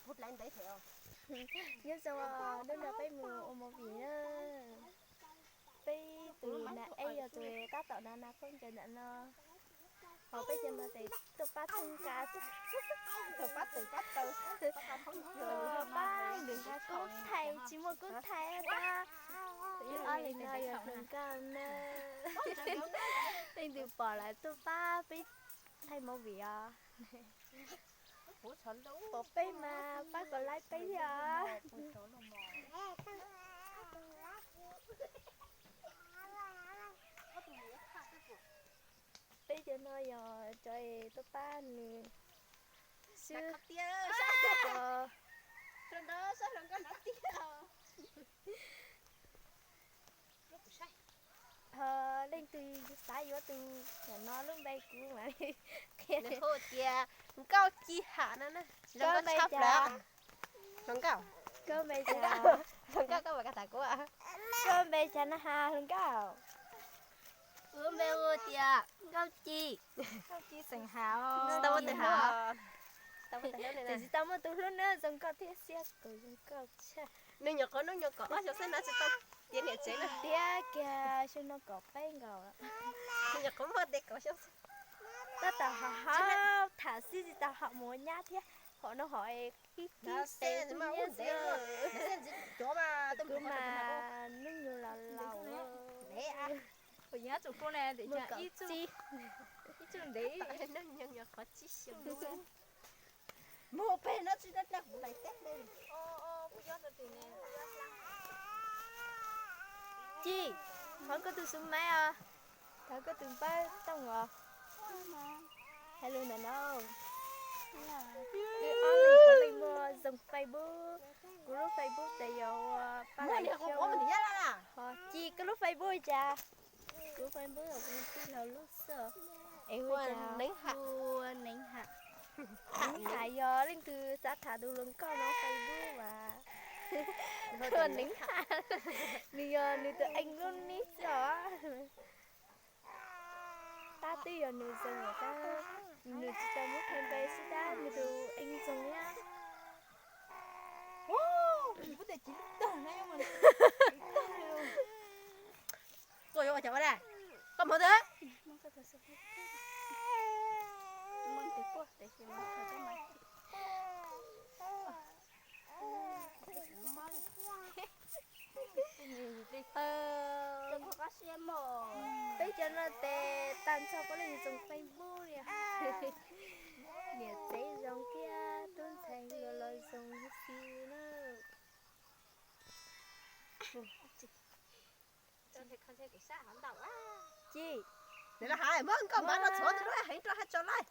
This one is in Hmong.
Nyob zoo, hnub no peb mus ua movie na. Peb tus nas eb yog tus tab tom na na khaub ncaws ntawm no. Ho peb cov no ces tuaj pab theej nqa, pab nws ha kub thaij tsis muaj kub thaij tab. Ob leeg no yog hluas nkauj na. Leej twg pom lawm tuaj pab peb thaij movie os. Pom peb mas pab kom like peb thiab os. Peb cov no yog cov es tuaj pab nws xwb. Ho leej twg xav yuav tus no lub npe kuv mam li qhia. Hu tias Nkauj Ci Ham no na. Zoo nkauj tshaj plaws. Hluas nkauj, koj npe cas? Hluas nkauj, koj npe cas tas kuv? Koj npe cas na has hluas nkauj? Kuv npe hu tias Nkauj Ci. Nkauj Ci xeem Hav. Tsis tau muaj tus hlub na, zoo nkauj thiab xiab kuv zoo nkauj tshaj. Nws nyuam qhuav hnub nyoog kaum ob xyoo xwb na, tsis tau tiav niam tsev na. Tiav kiag xyoo no kaum peb nkaus. Nws nyuam qhuav muaj tej kaum xyoo xwb. Tab tom haus haus tham xwb tsis tau haum mus ua nyab thiab. Haum no haum ib kib xwb. Kuv mas hnub nyoog laus laus. Kuv yeej tsuas pub ne, ib txuj, ib txuj ntev. Hnub nyoog nyuam qhuav tsib xyoo. Mus pem no tsis tau kuv lais teb ne. Ci, thov koj tus xub maib os, thov koj tus npawb tooj os. Hais lus ntawm no. Wb ob leeg puav leej muaj zoo Facebook. Kuv lub Facebook ces yog ua Paj Lais Xyooj. Ho Ci, koj lub Facebook cas? Kuv Facebook yog kuv tij laug lub xwb. Es hu cas? Neeb Ham. Neeb Ham yog leej twg xav tham tus hluas nkauj no Facebook mas. Neeb Ham, nws yog nws tus eev lub nib xwb os. Tab twb yog nws zoo lawm tab, nws tsis tau muab qhia npe xwb tab nws tus eev zoo thiab. Koj yuav ua cas ua dab? Koj mus twg? Peb cov no ces tag nrho puav leej tsoom Facebook li. Niam tsev zoo thiab tub ntxhais los los zoo huv si na. Ci, nws los hais muab nkauj mab no txhuav tus lub heev rau hais tso laij.